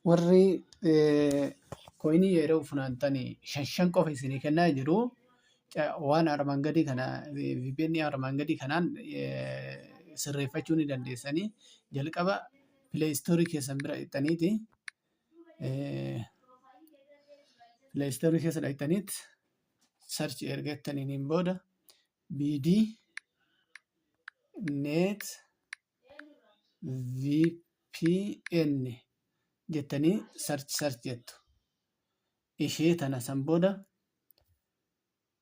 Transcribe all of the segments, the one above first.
Warri coinii yeroo funaantan shan shan qofa isinii kennaa jiru. Waan armaan gadii kana, VPN armaan gadii kanaan sirreeffachuu ni dandeessanii. Jalqaba Play Store keessan bira dhaqxaniiti, Play Store keessa dhaqxaniit search erga jettaniin booda BD net VPN jettanii search search jettu. Ishee tana san booda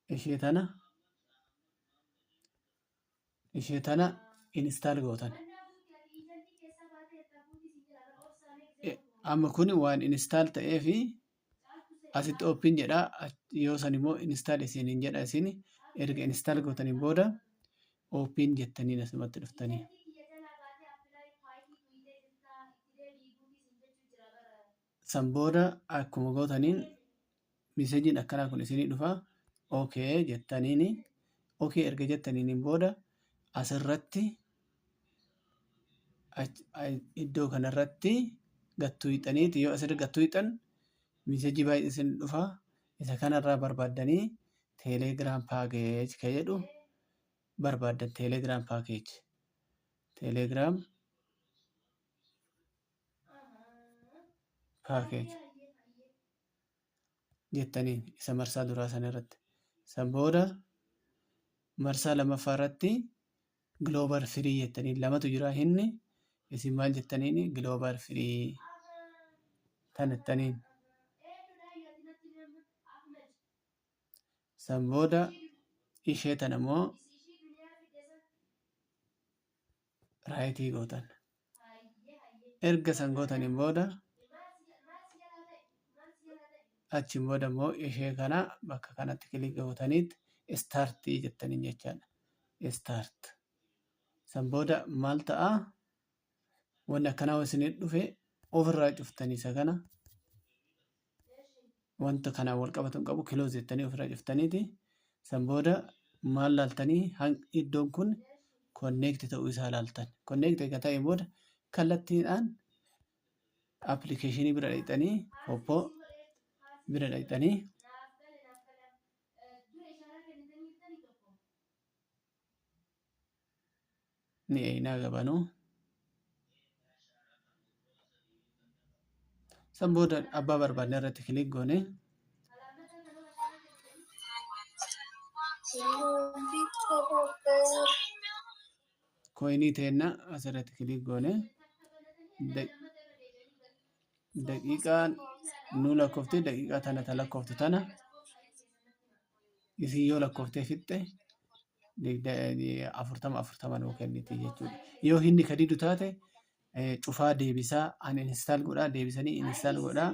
ishee tana install gootan. Amma kun waan install ta'eefi asitti open jedha. Yoo san immoo install isiniin jedha. Isin erga install gootanii booda open jettanii asumatti dhuftanii. San booda akkuma gootaniin messageiin akkanaa kun isinii dhufa. Okay jettaniini, okay erga jettaniin booda asirratti iddoo kanarratti gattuuxaniiti. Yoo asirra gattuuxan messageii baay'ee isin dhufa. Isa kanarraa barbaaddanii Telegram package kan jedhu barbaaddan. Telegram package, Telegram package jettaniin isa marsaa duraa sana irratti. San booda marsaa lammaffaa irratti global free jettaniin. Lamatu jira inni. Isin maal jettaniin? Global free tan jettaniin. San booda ishee tan immoo rightii gootan. Erga san gootaniin booda, achiin booda immoo ishee kana bakka kanatti click gootaniit startii jettaniin jechaadha. Start. San booda maal ta'a? Wanni akkanaa isinii dhufe ofirraa cuftanii, isa kana wanta kanaan wal qabatu hin qabu, close jettanii ofirraa cuftaniiti. San booda maal laaltanii? Iddoon kun connect ta'uu isaa laaltan. Connect egaa ta'een booda kallattiidhaan applicationii bira dhaqxanii, Poppo bira dhaqxanii, ni eeynaa gabanuu. San booda abbaa barbaadne irratti click goone. Coinii teenna asirratti click goone, daqiiqaan nu lakkoofte, daqiiqaa tana ta lakkooftu tana isin yoo lakkooftee fixxe 40 40 nuu kenniti jechuudha. Yoo inni ka didu taate cufaa deebisaa, uninstall godhaa, deebisanii install godhaa,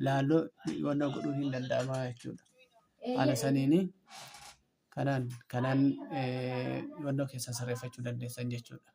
laalloo wannoo godhuun hin danda'ama jechuudha. Haala saniini kanaan wannoo keessan sirreeffachuu dandeessan jechuudha.